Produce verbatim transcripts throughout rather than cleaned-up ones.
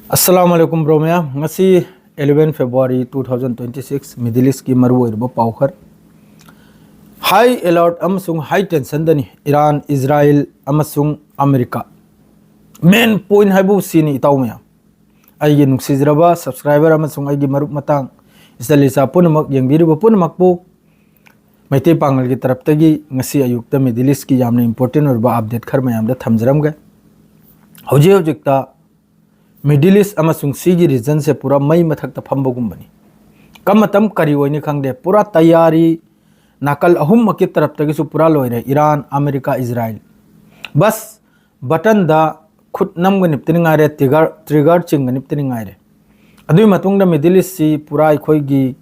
ꯑꯁꯂꯥꯃꯨ ꯑꯂꯥꯏꯀꯨꯝ bro ꯃꯌꯥꯝ꯫ ꯉꯁꯤ eleven February two thousand twenty six, Middle Eastꯀꯤ ꯃꯔꯨꯑꯣꯏꯔꯕ ꯄꯥꯎ ꯈꯔ꯫ High alert ꯑꯃꯁꯨꯡ high tensionꯗꯅꯤ ꯏꯔꯥꯟ, ꯏꯖꯔꯥꯏꯜ ꯑꯃꯁꯨꯡ ꯑꯃꯦꯔꯤꯀꯥ꯫ Main point ꯍꯥꯏꯕꯨ ꯁꯤꯅꯤ ꯏꯇꯥꯎ ꯃꯌꯥꯝ, ꯑꯩꯒꯤ ꯅꯨꯡꯁꯤꯖꯔꯕ subscriber ꯑꯃꯁꯨꯡ ꯑꯩꯒꯤ ꯃꯔꯨꯞ ꯃꯇꯥꯡ, ꯏꯆꯜ ꯏꯆꯥ ꯄꯨꯝꯅꯃꯛ, ꯌꯦꯡꯕꯤꯔꯤꯕ ꯄꯨꯝꯅꯃꯛꯄꯨ ꯃꯩꯇꯩ ꯄꯥꯉꯜꯒꯤ ꯇꯔꯞꯇꯒꯤ ꯉꯁꯤ ꯑꯌꯨꯛꯇ Middle Eastꯀꯤ ꯌꯥꯝꯅ important ꯑꯣꯏꯔꯕ update ꯈꯔ ꯃꯌꯥꯝꯗ ꯊꯝꯖꯔꯝꯒꯦ꯫ ꯍꯧꯖꯤꯛ ꯍꯧꯖꯤꯛꯇ Middle East ꯑꯃꯁꯨꯡ ꯁꯤꯒꯤ regionꯁꯦ ꯄꯨꯔꯥ ꯃꯩ ꯃꯊꯛꯇ ꯐꯝꯕꯒꯨꯝꯕꯅꯤ꯫ ꯀꯝ ꯃꯇꯝ ꯀꯔꯤ ꯑꯣꯏꯅꯤ ꯈꯪꯗꯦ, ꯄꯨꯔꯥ ꯇꯌꯥꯔꯤ ꯅꯥꯀꯜ ꯑꯍꯨꯝꯃꯛꯀꯤ ꯇꯔꯞꯇꯒꯤꯁꯨ ꯄꯨꯔꯥ ꯂꯣꯏꯔꯦ, ꯏꯔꯥꯟ, ꯑꯃꯦꯔꯤꯀꯥ, ꯏꯖꯔꯥꯏꯜ꯫ ꯕꯁ buttonꯗ ꯈꯨꯠ ꯅꯝꯒꯅꯤꯞꯇꯅꯤ ꯉꯥꯏꯔꯦ, trigger, trigger ꯆꯤꯡꯒꯅꯤꯞꯇꯅꯤ ꯉꯥꯏꯔꯦ꯫ ꯑꯗꯨꯒꯤ ꯃꯇꯨꯡꯗ Middle Eastꯁꯤ ꯄꯨꯔꯥ ꯑꯩꯈꯣꯏꯒꯤ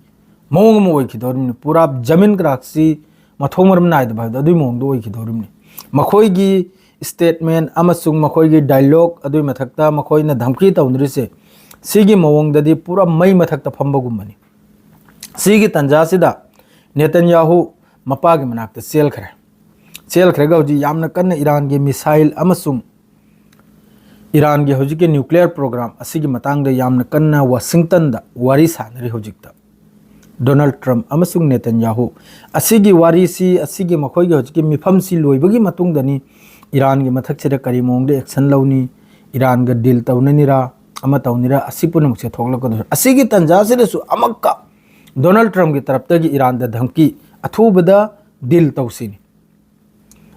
ꯃꯑꯣꯡ ꯑꯃ ꯑꯣꯏꯈꯤꯗꯧꯔꯤꯕꯅꯤ, ꯄꯨꯔꯥ ꯖꯃꯤꯟ ꯀꯔꯥꯛꯁꯤ ꯃꯊꯣꯡ ꯃꯔꯝ ꯅꯥꯏꯗꯕ ꯍꯥꯏꯕꯗꯣ ꯑꯗꯨꯒꯤ ꯃꯑꯣꯡꯗ ꯑꯣꯏꯈꯤꯗꯧꯔꯤꯕꯅꯤ꯫ ꯃꯈꯣꯏꯒꯤ statement ꯑꯃꯁꯨꯡ ꯃꯈꯣꯏꯒꯤ dialogue, ꯑꯗꯨꯒꯤ ꯃꯊꯛꯇ ꯃꯈꯣꯏꯅ ꯙꯝꯀꯤ ꯇꯧꯅꯔꯤꯁꯦ, ꯁꯤꯒꯤ ꯃꯑꯣꯡꯗꯗꯤ ꯄꯨꯔꯥ ꯃꯩ ꯃꯊꯛꯇ ꯐꯝꯕꯒꯨꯝꯕꯅꯤ꯫ ꯁꯤꯒꯤ ꯇꯥꯟꯖꯥꯁꯤꯗ ꯅꯦꯇꯟꯌꯥꯍꯨ ꯃꯄꯥꯒꯤ ꯃꯅꯥꯛꯇ ꯆꯦꯜꯈ꯭ꯔꯦ꯫ ꯆꯦꯜꯈ꯭ꯔꯒ ꯍꯧꯖꯤꯛ ꯌꯥꯝꯅ ꯀꯟꯅ ꯏꯔꯥꯟꯒꯤ missile ꯑꯃꯁꯨꯡ ꯏꯔꯥꯟꯒꯤ ꯍꯧꯖꯤꯛꯀꯤ nuclear program ꯑꯁꯤꯒꯤ ꯃꯇꯥꯡꯗ ꯌꯥꯝꯅ ꯀꯟꯅ ꯋꯥꯁꯤꯡꯇꯟꯗ ꯋꯥꯔꯤ ꯁꯥꯟꯅꯔꯤ ꯍꯧꯖꯤꯛꯇ꯫ ꯗꯣꯅꯥꯜꯗ ꯇ꯭ꯔꯝꯞ ꯑꯃꯁꯨꯡ ꯅꯦꯇꯟꯌꯥꯍꯨ ꯑꯁꯤꯒꯤ ꯋꯥꯔꯤꯁꯤ, ꯑꯁꯤꯒꯤ ꯃꯈꯣꯏꯒꯤ ꯍꯧꯖꯤꯛꯀꯤ ꯃꯤꯐꯝꯁꯤ ꯂꯣꯏꯕꯒꯤ ꯃꯇꯨꯡꯗꯅꯤ ꯏꯔꯥꯟꯒꯤ ꯃꯊꯛꯁꯤꯗ ꯀꯔꯤ ꯃꯑꯣꯡꯗ action ꯂꯧꯅꯤ, ꯏꯔꯥꯟꯒ deal ꯇꯧꯅꯅꯤꯔꯥ, ꯑꯃ ꯇꯧꯅꯤꯔꯥ, ꯑꯁꯤ ꯄꯨꯝꯅꯃꯛꯁꯦ ꯊꯣꯛꯂꯛꯀꯗꯣꯏ꯫ ꯑꯁꯤꯒꯤ ꯇꯥꯟꯖꯥꯁꯤꯗꯁꯨ ꯑꯃꯨꯛꯀ ꯗꯣꯅꯥꯜꯗ ꯇ꯭ꯔꯝꯞꯀꯤ ꯇꯔꯞꯇꯒꯤ ꯏꯔꯥꯟꯗ ꯙꯝꯀꯤ, "ꯑꯊꯨꯕꯗ deal ꯇꯧꯁꯤꯅꯤ,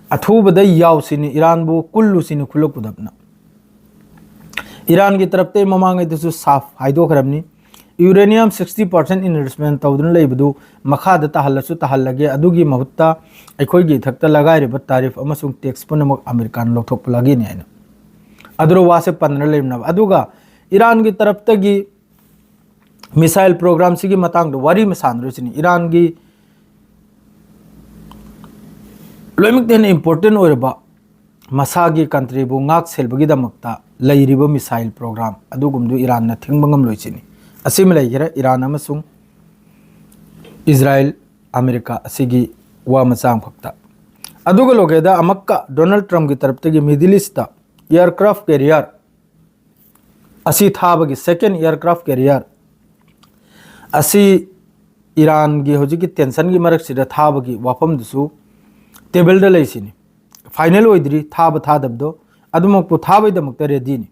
ꯑꯊꯨꯕꯗ ꯌꯥꯎꯁꯤꯅꯤ, ꯏꯔꯥꯟꯕꯨ ꯀꯨꯜꯂꯨꯁꯤꯅꯤ ꯈꯨꯜꯂꯛ ꯄꯨꯗꯞꯅ"꯫ ꯏꯔꯥꯟꯒꯤ ꯇꯔꯞꯇꯩ ꯃꯃꯥꯡꯉꯩꯗꯁꯨ ꯁꯥꯐ ꯍꯥꯏꯗꯣꯛꯈ꯭ꯔꯕꯅꯤ, uranium sixty percent enrichment ꯇꯧꯗꯨꯅ ꯂꯩꯕꯗꯨ ꯃꯈꯥꯗ ꯇꯥꯍꯜꯂꯁꯨ ꯇꯥꯍꯜꯂꯒꯦ, ꯑꯗꯨꯒꯤ ꯃꯍꯨꯠꯇ ꯑꯩꯈꯣꯏꯒꯤ ꯏꯊꯛꯇ ꯂꯒꯥꯏꯔꯤꯕ tariff ꯑꯃꯁꯨꯡ tax ꯄꯨꯝꯅꯃꯛ ꯑꯃꯦꯔꯤꯀꯥꯅ ꯂꯧꯊꯣꯛꯄ ꯂꯥꯛꯏꯅꯦ ꯍꯥꯏꯅ꯫ ꯑꯗꯨꯅ ꯋꯥꯁꯦ ꯄꯟꯗꯅ ꯂꯩꯔꯝꯅꯕ꯫ ꯑꯗꯨꯒ ꯏꯔꯥꯟꯒꯤ ꯇꯔꯞꯇꯒꯤ missile program ꯁꯤꯒꯤ ꯃꯇꯥꯡꯗ ꯋꯥꯔꯤ ꯑꯃ ꯁꯥꯟꯅꯔꯨꯁꯤꯅꯤ꯫ ꯏꯔꯥꯟꯒꯤ ꯂꯣꯏꯅꯃꯛꯇ ꯍꯦꯟꯅ important ꯑꯣꯏꯔꯕ, ꯃꯁꯥꯒꯤ country ꯕꯨ ꯉꯥꯛ ꯁꯦꯜꯕꯒꯤꯗꯃꯛꯇ ꯂꯩꯔꯤꯕ missile program ꯑꯗꯨꯒꯨꯝꯕꯗꯨ ꯏꯔꯥꯟꯅ ꯊꯤꯡꯕ ꯉꯝꯂꯣꯏꯁꯤꯅꯤ꯫ ꯑꯁꯤꯃ ꯂꯩꯈꯔꯦ, ꯏꯔꯥꯟ ꯑꯃꯁꯨꯡ ꯏꯖꯔꯥꯏꯜ, ꯑꯃꯦꯔꯤꯀꯥ ꯑꯁꯤꯒꯤ ꯋꯥ ꯃꯆꯥ ꯑꯃꯈꯛꯇ꯫ ꯑꯗꯨꯒ ꯂꯣꯏꯒꯦꯗ ꯑꯃꯛꯀ ꯗꯣꯅꯥꯜꯗ ꯇ꯭ꯔꯝꯞꯀꯤ ꯇꯔꯞꯇꯒꯤ Middle East ꯇ aircraft carrier ꯑꯁꯤ ꯊꯥꯕꯒꯤ second aircraft carrier ꯑꯁꯤ ꯏꯔꯥꯟꯒꯤ ꯍꯧꯖꯤꯛꯀꯤ tensionꯒꯤ ꯃꯔꯛꯁꯤꯗ ꯊꯥꯕꯒꯤ ꯋꯥꯐꯝꯗꯨꯁꯨ tableꯗ ꯂꯩꯁꯤꯅꯤ꯫ Final ꯑꯣꯏꯗ꯭ꯔꯤ ꯊꯥꯕ ꯊꯥꯗꯕꯗꯣ, ꯑꯗꯨꯃꯛꯄꯨ ꯊꯥꯕꯩꯗꯃꯛꯇ readyꯅꯤ꯫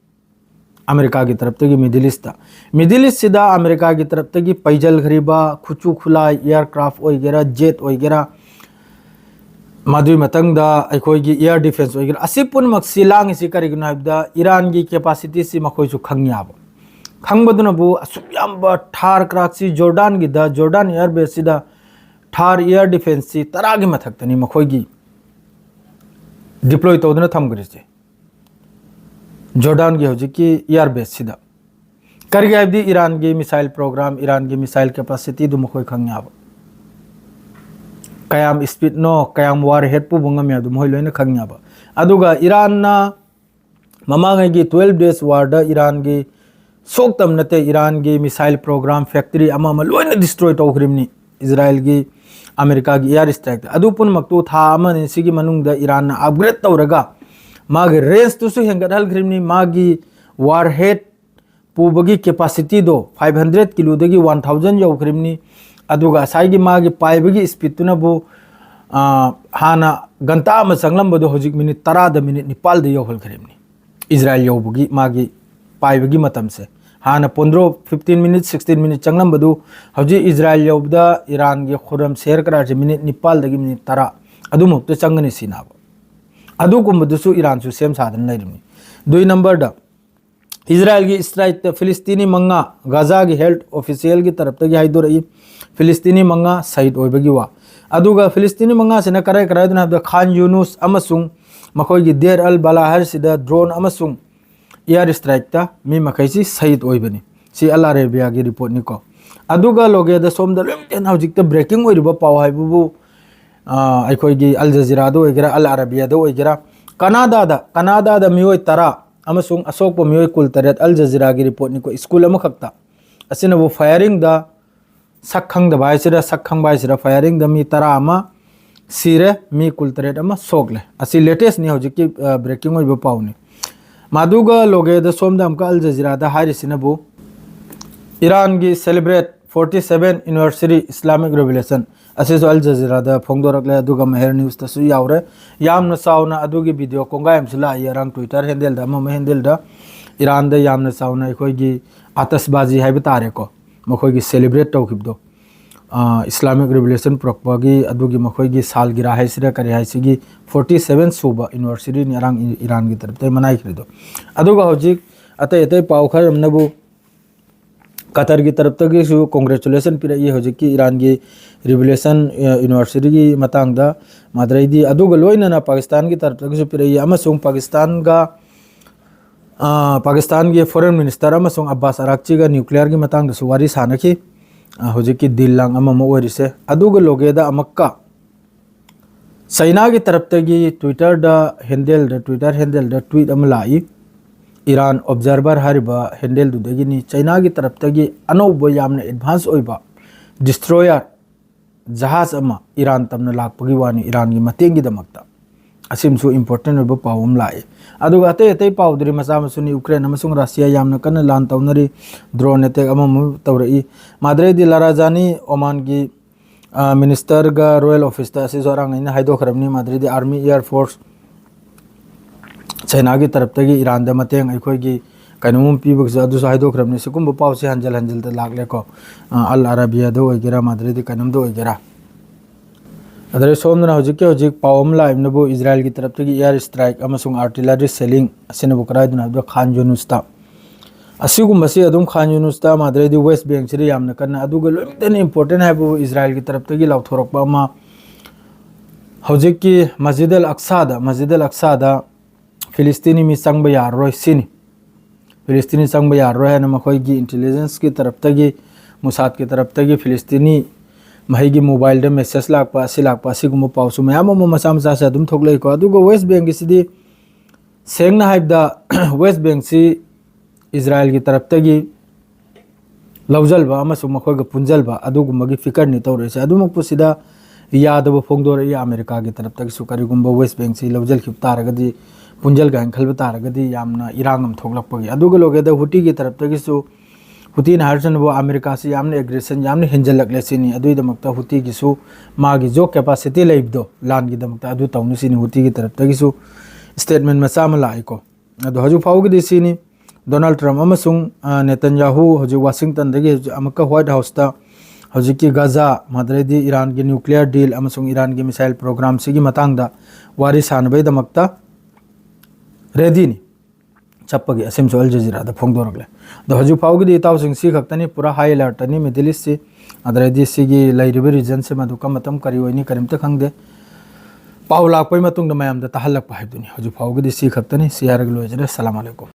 ꯑꯃꯦꯔꯤꯀꯥꯒꯤ ꯇꯔꯞꯇꯒꯤ Middle Eastꯇ, Middle Eastꯁꯤꯗ ꯑꯃꯦꯔꯤꯀꯥꯒꯤ ꯇꯔꯞꯇꯒꯤ ꯄꯩꯖꯜꯈ꯭ꯔꯤꯕ ꯈꯨꯠꯁꯨ ꯈꯨꯠꯂꯥꯏ, aircraft ꯑꯣꯏꯒꯦꯔꯥ, jet ꯑꯣꯏꯒꯦꯔꯥ, ꯃꯗꯨꯒꯤ ꯃꯊꯪꯗ ꯑꯩꯈꯣꯏꯒꯤ air defence ꯑꯣꯏꯒꯦꯔꯥ, ꯑꯁꯤ ꯄꯨꯝꯅꯃꯛꯁꯤ ꯂꯥꯡꯉꯤꯁꯤ ꯀꯔꯤꯒꯤꯅꯣ ꯍꯥꯏꯕꯗ ꯏꯔꯥꯟꯒꯤ capacityꯁꯤ ꯃꯈꯣꯏꯁꯨ ꯈꯪ ꯌꯥꯕ꯫ ꯈꯪꯕꯗꯨꯅꯕꯨ ꯑꯁꯨꯛ ꯌꯥꯝꯕ ꯊꯥꯔ craftꯁꯤ ꯖꯣꯔꯗꯥꯟꯒꯤꯗ, ꯖꯣꯔꯗꯥꯟ air baseꯁꯤꯗ ꯊꯥꯔ air defenceꯁꯤ ꯇꯔꯥꯒꯤ ꯃꯊꯛꯇꯅꯤ ꯃꯈꯣꯏꯒꯤ deploy ꯇꯧꯗꯨꯅ ꯊꯝꯈ꯭ꯔꯤꯁꯦ꯫ ꯖꯣꯔꯗꯥꯟꯒꯤ ꯍꯧꯖꯤꯛꯀꯤ air baseꯁꯤꯗ꯫ ꯀꯔꯤꯒꯤ ꯍꯥꯏꯕꯗꯤ ꯏꯔꯥꯟꯒꯤ missile program, ꯏꯔꯥꯟꯒꯤ missile capacityꯗꯨ ꯃꯈꯣꯏ ꯈꯪ ꯌꯥꯕ꯫ ꯀꯌꯥꯝ speedꯅꯣ, ꯀꯌꯥꯝ warhead ꯄꯨꯕ ꯉꯝꯃꯤ ꯍꯥꯏꯕꯗꯨ ꯃꯈꯣꯏ ꯂꯣꯏꯅ ꯈꯪ ꯌꯥꯕ꯫ ꯑꯗꯨꯒ ꯏꯔꯥꯟꯅ ꯃꯃꯥꯡꯉꯩꯒꯤ twelve days warꯗ ꯏꯔꯥꯟꯒꯤ ꯁꯣꯛꯇꯕ ꯅꯠꯇꯦ, ꯏꯔꯥꯟꯒꯤ missile program, factory ꯑꯃ ꯑꯃ ꯂꯣꯏꯅ destroy ꯇꯧꯈ꯭ꯔꯤꯕꯅꯤ ꯏꯖꯔꯥꯏꯜꯒꯤ, ꯑꯃꯦꯔꯤꯀꯥꯒꯤ air strikeꯇ꯫ ꯑꯗꯨ ꯄꯨꯝꯅꯃꯛꯇꯨ ꯊꯥ ꯑꯃ ꯑꯅꯤ ꯁꯤꯒꯤ ꯃꯅꯨꯡꯗ ꯏꯔꯥꯟꯅ upgrade ꯇꯧꯔꯒ ꯃꯥꯒꯤ rangeꯇꯨꯁꯨ ꯍꯦꯟꯒꯠꯍꯟꯈ꯭ꯔꯤꯕꯅꯤ, ꯃꯥꯒꯤ warhead ꯄꯨꯕꯒꯤ capacityꯗꯣ five hundred kiloꯗꯒꯤ one thousand ꯌꯧꯈ꯭ꯔꯤꯕꯅꯤ꯫ ꯑꯗꯨꯒ ꯉꯁꯥꯏꯒꯤ ꯃꯥꯒꯤ ꯄꯥꯏꯕꯒꯤ speedꯇꯨꯅꯕꯨ, ꯑ, ꯍꯥꯟꯅ ꯘꯟꯇꯥ ꯑꯃ ꯆꯪꯂꯝꯕꯗꯣ ꯍꯧꯖꯤꯛ minute ꯇꯔꯥꯗ, minute ꯅꯤꯄꯥꯜꯗ ꯌꯧꯍꯟꯈ꯭ꯔꯤꯕꯅꯤ꯫ ꯏꯖꯔꯥꯏꯜ ꯌꯧꯕꯒꯤ ꯃꯥꯒꯤ ꯄꯥꯏꯕꯒꯤ ꯃꯇꯝꯁꯦ, ꯍꯥꯟꯅ ꯄꯣꯟꯗ꯭ꯔꯣ, fifteen minutes, sixteen minutes ꯆꯪꯂꯝꯕꯗꯨ ꯍꯧꯖꯤꯛ ꯏꯖꯔꯥꯏꯜ ꯌꯧꯕꯗ ꯏꯔꯥꯟꯒꯤ ꯈꯨꯔꯝ ꯁꯦꯔ ꯀꯔꯥꯔꯁꯦ minute ꯅꯤꯄꯥꯜꯗꯒꯤ minute ꯇꯔꯥ ꯑꯗꯨꯃꯛꯇ ꯆꯪꯒꯅꯤ ꯁꯤꯅꯕ꯫ ꯑꯗꯨꯒꯨꯝꯕꯗꯨꯁꯨ ꯏꯔꯥꯟꯁꯨ ꯁꯦꯝ ꯁꯥꯗꯅ ꯂꯩꯔꯤꯕꯅꯤ꯫ ꯑꯗꯨꯒꯤ numberꯗ ꯏꯖꯔꯥꯏꯜꯒꯤ strikeꯇ ꯐꯤꯂꯤꯁꯇꯤꯅꯤ ꯃꯉꯥ, ꯒꯥꯖꯥꯒꯤ health officialꯒꯤ ꯇꯔꯞꯇꯒꯤ ꯍꯥꯏꯗꯣꯔꯛꯏ, ꯐꯤꯂꯤꯁꯇꯤꯅꯤ ꯃꯉꯥ ꯁꯍꯤꯗ ꯑꯣꯏꯕꯒꯤ ꯋꯥ꯫ ꯑꯗꯨꯒ ꯐꯤꯂꯤꯁꯇꯤꯅꯤ ꯃꯉꯥꯁꯤꯅ ꯀꯔꯥꯏ ꯀꯔꯥꯏꯗꯅꯣ ꯍꯥꯏꯕꯗ ꯈꯥꯟ ꯌꯨꯅꯨꯁ ꯑꯃꯁꯨꯡ ꯃꯈꯣꯏꯒꯤ ꯗꯦꯔ ꯑꯜ ꯕꯂꯥꯍꯔꯁꯤꯗ drone ꯑꯃꯁꯨꯡ air strikeꯇ ꯃꯤ ꯃꯈꯩꯁꯤ ꯁꯍꯤꯗ ꯑꯣꯏꯕꯅꯤ꯫ ꯁꯤ ꯑꯜ ꯑꯔꯦꯕꯤꯌꯥꯒꯤ reportꯅꯤꯀꯣ꯫ ꯑꯗꯨꯒ ꯂꯣꯒꯦꯗ ꯁꯣꯝꯗ ꯂꯣꯏꯅ ꯍꯧꯖꯤꯛꯇ breaking ꯑꯣꯏꯔꯤꯕ ꯄꯥꯎ ꯍꯥꯏꯕꯕꯨ, ꯑ, ꯑꯩꯈꯣꯏꯒꯤ ꯑꯜ ꯖꯖꯤꯔꯥꯗ ꯑꯣꯏꯒꯦꯔꯥ, ꯑꯜ ꯑꯔꯥꯕꯤꯌꯥꯗ ꯑꯣꯏꯒꯦꯔꯥ, ꯀꯅꯥꯗꯥꯗ, ꯀꯅꯥꯗꯥꯗ ꯃꯤꯑꯣꯏ ꯇꯔꯥ ꯑꯃꯁꯨꯡ ꯑꯁꯣꯛꯄ ꯃꯤꯑꯣꯏ ꯀꯨꯟꯇꯔꯦꯠ, ꯑꯜ ꯖꯖꯤꯔꯥꯒꯤ reportꯅꯤꯀꯣ, school ꯑꯃꯈꯛꯇ꯫ ꯑꯁꯤꯅꯕꯨ firingꯗ ꯁꯛ ꯈꯪꯗꯕ ꯍꯥꯏꯁꯤꯔꯥ, ꯁꯛ ꯈꯪꯕ ꯍꯥꯏꯁꯤꯔꯥ, firingꯗ ꯃꯤ ꯇꯔꯥ ꯑꯃ ꯁꯤꯔꯦ, ꯃꯤ ꯀꯨꯟꯇꯔꯦꯠ ꯑꯃ ꯁꯣꯛꯂꯦ꯫ ꯑꯁꯤ latestꯅꯤ, ꯍꯧꯖꯤꯛꯀꯤ, ꯑ, breaking ꯑꯣꯏꯕ ꯄꯥꯎꯅꯤ꯫ ꯃꯗꯨꯒ ꯂꯣꯒꯦꯗ ꯁꯣꯝꯗ ꯑꯃꯨꯛꯀ ꯑꯜ ꯖꯖꯤꯔꯥꯗ ꯍꯥꯏꯔꯤꯁꯤꯅꯕꯨ, ꯏꯔꯥꯟꯒꯤ celebrate forty seven anniversary Islamic Revolution ꯑꯁꯤꯁꯨ ꯑꯜ ꯖꯖꯤꯔꯥꯗ ꯐꯣꯡꯗꯣꯔꯛꯂꯦ, ꯑꯗꯨꯒ ꯃꯍꯦꯔ ꯅ꯭ꯌꯨꯁꯇꯁꯨ ꯌꯥꯎꯔꯦ꯫ ꯌꯥꯝꯅ ꯆꯥꯎꯅ ꯑꯗꯨꯒꯤ ꯚꯤꯗꯤꯑꯣ ꯀꯣꯡꯒꯥꯏ ꯑꯃꯁꯨ ꯂꯥꯛꯏ, ꯏꯔꯥꯟ Twitter handleꯗ, ꯑꯃ ꯑꯃ handleꯗ ꯏꯔꯥꯟꯗ ꯌꯥꯝꯅ ꯆꯥꯎꯅ ꯑꯩꯈꯣꯏꯒꯤ ꯑꯥꯇꯁꯕꯥꯖꯤ ꯍꯥꯏꯕ ꯇꯥꯔꯦꯀꯣ, ꯃꯈꯣꯏꯒꯤ celebrate ꯇꯧꯈꯤꯕꯗꯣ꯫ ꯑ, Islamic Revolution ꯄꯨꯔꯛꯄꯒꯤ ꯑꯗꯨꯒꯤ ꯃꯈꯣꯏꯒꯤ ꯁꯥꯜꯒꯤꯔꯥ ꯍꯥꯏꯁꯤꯔꯥ ꯀꯔꯤ ꯍꯥꯏꯁꯤꯒꯤ forty seven ꯁꯨꯕ anniversaryꯅꯤ ꯏꯔꯥꯟ, ꯏꯔꯥꯟꯒꯤ ꯇꯔꯞꯇꯒꯤ ꯃꯅꯥꯏꯈ꯭ꯔꯤꯗꯣ꯫ ꯑꯗꯨꯒ ꯍꯧꯖꯤꯛ ꯑꯇꯩ ꯑꯇꯩ ꯄꯥꯎ ꯈꯔ ꯑꯃꯅꯕꯨ ꯀꯇꯔꯒꯤ ꯇꯔꯞꯇꯒꯤꯁꯨ congratulation ꯄꯤꯔꯛꯏ ꯍꯧꯖꯤꯛꯀꯤ ꯏꯔꯥꯟꯒꯤ revolution, ꯑ, anniversaryꯒꯤ ꯃꯇꯥꯡꯗ꯫ ꯃꯗꯨꯗꯩꯗꯤ ꯑꯗꯨꯒ ꯂꯣꯏꯅꯅ ꯄꯥꯀꯤꯁꯇꯥꯟꯒꯤ ꯇꯔꯞꯇꯒꯤꯁꯨ ꯄꯤꯔꯛꯏ, ꯑꯃꯁꯨꯡ ꯄꯥꯀꯤꯁꯇꯥꯟꯒ, ꯑ, ꯄꯥꯀꯤꯁꯇꯥꯟꯒꯤ foreign minister ꯑꯃꯁꯨꯡ ꯑꯕꯥꯁ ꯑꯔꯥꯛꯆꯤꯒ nuclearꯒꯤ ꯃꯇꯥꯡꯗꯁꯨ ꯋꯥꯔꯤ ꯁꯥꯟꯅꯈꯤ꯫ ꯑ, ꯍꯧꯖꯤꯛꯀꯤ deal ꯂꯥꯡ ꯑꯃ ꯑꯃ ꯑꯣꯏꯔꯤꯁꯦ꯫ ꯑꯗꯨꯒ ꯂꯣꯒꯦꯗ ꯑꯃꯨꯛꯀ ꯆꯩꯅꯥꯒꯤ ꯇꯔꯞꯇꯒꯤ Twitterꯗ handleꯗ, Twitter handleꯗ tweet ꯑꯃ ꯂꯥꯛꯏ꯫ ꯏꯔꯥꯟ Observer ꯍꯥꯏꯔꯤꯕ handleꯗꯨꯗꯒꯤꯅꯤ꯫ ꯆꯩꯅꯥꯒꯤ ꯇꯔꯞꯇꯒꯤ ꯑꯅꯧꯕ ꯌꯥꯝꯅ advance ꯑꯣꯏꯕ destroyer ꯖꯍꯥꯖ ꯑꯃ ꯏꯔꯥꯟ ꯇꯝꯅ ꯂꯥꯛꯄꯒꯤ ꯋꯥꯅꯤ, ꯏꯔꯥꯟꯒꯤ ꯃꯇꯦꯡꯒꯤꯗꯃꯛꯇ꯫ ꯑꯁꯤꯃꯁꯨ important ꯑꯣꯏꯕ ꯄꯥꯎ ꯑꯃ ꯂꯥꯛꯏ꯫ ꯑꯗꯨꯒ ꯑꯇꯩ ꯑꯇꯩ ꯄꯥꯎꯗꯨꯗꯤ ꯃꯆꯥ ꯃꯁꯨꯅꯤ꯫ ꯌꯨꯀ꯭ꯔꯦꯟ ꯑꯃꯁꯨꯡ ꯔꯁꯤꯌꯥ ꯌꯥꯝꯅ ꯀꯟꯅ ꯂꯥꯟ ꯇꯧꯅꯔꯤ, drone attack ꯑꯃꯃꯨꯛ ꯇꯧꯔꯛꯏ꯫ ꯃꯗꯨꯗꯩꯗꯤ ꯂꯥꯔꯥꯖꯥꯅꯤ, ꯑꯣꯃꯥꯟꯒꯤ, ꯑ, ministerꯒ royal officeꯇ ꯑꯁꯤꯁꯨ ꯑꯔꯥꯡ ꯑꯩꯅ ꯍꯥꯏꯗꯣꯛꯈ꯭ꯔꯕꯅꯤ꯫ ꯃꯗꯨꯗꯩꯗꯤ army, air force, ꯆꯩꯅꯥꯒꯤ ꯇꯔꯞꯇꯒꯤ ꯏꯔꯥꯟꯗ ꯃꯇꯦꯡ ꯑꯩꯈꯣꯏꯒꯤ ꯀꯩꯅꯣꯝ ꯄꯤꯕꯒꯤꯁꯨ ꯑꯗꯨꯁꯨ ꯍꯥꯏꯗꯣꯛꯈ꯭ꯔꯕꯅꯤ꯫ ꯁꯤꯒꯨꯝꯕ ꯄꯥꯎꯁꯦ ꯍꯟꯖꯤꯜ ꯍꯟꯖꯤꯜꯗ ꯂꯥꯛꯂꯦꯀꯣ꯫ ꯑ, ꯑꯜ ꯑꯔꯥꯕꯤꯌꯥꯗ ꯑꯣꯏꯒꯦꯔꯥ, ꯃꯗꯨꯗꯩꯗꯤ ꯀꯩꯅꯣꯝꯗ ꯑꯣꯏꯒꯦꯔꯥ꯫ ꯑꯗꯩ ꯁꯣꯝꯗꯅ ꯍꯧꯖꯤꯛꯀꯤ ꯍꯧꯖꯤꯛ ꯄꯥꯎ ꯑꯃ ꯂꯥꯛꯏꯕꯅꯕꯨ ꯏꯖꯔꯥꯏꯜꯒꯤ ꯇꯔꯞꯇꯒꯤ air strike ꯑꯃꯁꯨꯡ artillery shelling ꯑꯁꯤꯅꯕꯨ ꯀꯗꯥꯏꯗꯅꯣ ꯍꯥꯏꯕꯗ ꯈꯥꯟ ꯌꯨꯅꯨꯁꯇ꯫ ꯑꯁꯤꯒꯨꯝꯕꯁꯤ ꯑꯗꯨꯝ ꯈꯥꯟ ꯌꯨꯅꯨꯁꯇ, ꯃꯗꯨꯗꯩꯗꯤ West Bankꯁꯤꯗ ꯌꯥꯝꯅ ꯀꯟꯅ, ꯑꯗꯨꯒ ꯂꯣꯏꯅꯃꯛꯇꯅ important ꯍꯥꯏꯕꯕꯨ ꯏꯖꯔꯥꯏꯜꯒꯤ ꯇꯔꯞꯇꯒꯤ ꯂꯥꯎꯊꯣꯔꯛꯄ ꯑꯃ, ꯍꯧꯖꯤꯛꯀꯤ ꯃꯁꯖꯤꯗ ꯑꯜ ꯑꯛꯁꯥꯗ, ꯃꯁꯖꯤꯗ ꯑꯜ ꯑꯛꯁꯥꯗ ꯐꯤꯂꯤꯁꯇꯤꯅꯤ ꯃꯤ ꯆꯪꯕ ꯌꯥꯔꯔꯣꯏ ꯁꯤꯅꯤ꯫ ꯐꯤꯂꯤꯁꯇꯤꯅꯤ ꯆꯪꯕ ꯌꯥꯔꯔꯣꯏ ꯍꯥꯏꯅ ꯃꯈꯣꯏꯒꯤ intelligenceꯀꯤ ꯇꯔꯞꯇꯒꯤ, ꯃꯨꯁꯥꯗꯀꯤ ꯇꯔꯞꯇꯒꯤ ꯐꯤꯂꯤꯁꯇꯤꯅꯤ ꯃꯍꯩꯒꯤ mobileꯗ message ꯂꯥꯛꯄ, ꯑꯁꯤ ꯂꯥꯛꯄ, ꯑꯁꯤꯒꯨꯝꯕ ꯄꯥꯎꯁꯨ ꯃꯌꯥꯝ ꯑꯃ ꯃꯆꯥ ꯃꯆꯥꯁꯦ ꯑꯗꯨꯝ ꯊꯣꯛꯂꯛꯏꯀꯣ꯫ ꯑꯗꯨꯒ West Bankꯒꯤꯁꯤꯗꯤ ꯁꯦꯡꯅ ꯍꯥꯏꯕꯗ West Bankꯁꯤ ꯏꯖꯔꯥꯏꯜꯒꯤ ꯇꯔꯞꯇꯒꯤ ꯂꯧꯁꯤꯟꯕ ꯑꯃꯁꯨꯡ ꯃꯈꯣꯏꯒ ꯄꯨꯟꯁꯤꯟꯕ ꯑꯗꯨꯒꯨꯝꯕꯒꯤ figureꯅꯤ ꯇꯧꯔꯛꯏꯁꯦ꯫ ꯑꯗꯨꯃꯛꯄꯨ ꯁꯤꯗ ꯌꯥꯗꯕ ꯐꯣꯡꯗꯣꯔꯛꯏ ꯑꯃꯦꯔꯤꯀꯥꯒꯤ ꯇꯔꯞꯇꯒꯤꯁꯨ꯫ ꯀꯔꯤꯒꯨꯝꯕ West Bankꯁꯤ ꯂꯧꯁꯤꯟꯈꯤꯕ ꯇꯥꯔꯒꯗꯤ ꯄꯨꯟꯖꯜꯒ ꯍꯥꯏꯅ ꯈꯜꯕ ꯇꯥꯔꯒꯗꯤ ꯌꯥꯝꯅ ꯏꯔꯥꯡ ꯑꯃ ꯊꯣꯛꯂꯛꯄꯒꯤ꯫ ꯑꯗꯨꯒ ꯂꯣꯏꯒꯗ ꯍꯨꯇꯤꯒꯤ ꯇꯔꯞꯇꯒꯤꯁꯨ, ꯍꯨꯇꯤꯅ ꯍꯥꯏꯔꯤꯁꯤꯅꯕꯨ ꯑꯃꯦꯔꯤꯀꯥꯁꯤ ꯌꯥꯝꯅ ꯑꯦꯒ꯭ꯔꯦꯁꯟ ꯌꯥꯝꯅ ꯍꯦꯟꯖꯜꯂꯛꯂꯦ ꯁꯤꯅꯤ꯫ ꯑꯗꯨꯒꯤꯗꯃꯛꯇ ꯍꯨꯇꯤꯒꯤꯁꯨ ꯃꯥꯒꯤ ꯖꯣ ꯀꯦꯄꯥꯁꯤꯇꯤ ꯂꯩꯕꯗꯣ ꯂꯥꯟꯒꯤꯗꯃꯛꯇ ꯑꯗꯨ ꯇꯧꯅꯨ ꯁꯤꯅꯤ꯫ ꯍꯨꯇꯤꯒꯤ ꯇꯔꯞꯇꯒꯤꯁꯨ ꯁ꯭ꯇꯦꯠꯃꯦꯟ ꯃꯆꯥ ꯑꯃ ꯂꯥꯛꯏꯀꯣ꯫ ꯑꯗꯣ ꯍꯧꯖꯤꯛ ꯐꯥꯎꯕꯒꯤꯗꯤ ꯁꯤꯅꯤ꯫ ꯗꯣꯅꯥꯜꯗ ꯇ꯭ꯔꯝꯞ ꯑꯃꯁꯨꯡ, ꯑ, ꯅꯦꯇꯟꯌꯥꯍꯨ ꯍꯧꯖꯤꯛ ꯋꯥꯁꯤꯡꯇꯟꯗꯒꯤ ꯍꯧꯖꯤꯛ ꯑꯃꯨꯛꯀ ꯋꯥꯏꯠ ꯍꯥꯎꯁꯇ ꯍꯧꯖꯤꯛꯀꯤ ꯒꯥꯖꯥ, ꯃꯗꯨꯗꯩꯗꯤ ꯏꯔꯥꯟꯒꯤ ꯅ꯭ꯌꯨꯀ꯭ꯂꯤꯌꯔ ꯗꯤꯜ ꯑꯃꯁꯨꯡ ꯏꯔꯥꯟꯒꯤ ꯃꯤꯁꯥꯏꯜ ꯄ꯭ꯔꯣꯒ꯭ꯔꯥꯝꯁꯤꯒꯤ ꯃꯇꯥꯡꯗ ꯋꯥꯔꯤ ꯁꯥꯟꯅꯕꯒꯤꯗꯃꯛꯇ ꯔꯦꯗꯤꯅꯤ꯫ ꯆꯠꯄꯒꯤ ꯑꯁꯤꯃꯁꯨ ꯑꯜ ꯖꯖꯤꯔꯥꯗ ꯐꯣꯡꯗꯣꯔꯛꯂꯦ꯫ ꯑꯗꯣ ꯍꯧꯖꯤꯛ ꯐꯥꯎꯒꯤꯗꯤ ꯏꯇꯥꯎꯁꯤꯡ ꯁꯤ ꯈꯛꯇꯅꯤ, ꯄꯨꯔꯥ ꯍꯥꯏ ꯑꯦꯂꯔꯠꯇꯅꯤ ꯃꯤꯗꯜ ꯏꯁꯁꯤ꯫ ꯑꯗꯨꯗꯩꯗꯤ ꯁꯤꯒꯤ ꯂꯩꯔꯤꯕ ꯔꯤꯖꯟꯁꯤꯃ ꯑꯗꯨ ꯀꯔꯝꯕ ꯃꯇꯝ ꯀꯔꯤ ꯑꯣꯏꯅꯤ ꯀꯔꯤꯝꯇ ꯈꯪꯗꯦ꯫ ꯄꯥꯎ ꯂꯥꯛꯄꯒꯤ ꯃꯇꯨꯡꯗ ꯃꯌꯥꯝꯗ ꯇꯥꯍꯜꯂꯛꯄ ꯍꯥꯏꯕꯗꯨꯅꯤ꯫ ꯍꯧꯖꯤꯛ ꯐꯥꯎꯒꯤꯗꯤ ꯁꯤ ꯈꯛꯇꯅꯤ꯫ ꯁꯤ ꯍꯥꯏꯔꯒ ꯂꯣꯏꯖꯔꯦ꯫ ꯁꯂꯥꯝ ꯑꯂꯩꯀꯨꯝ꯫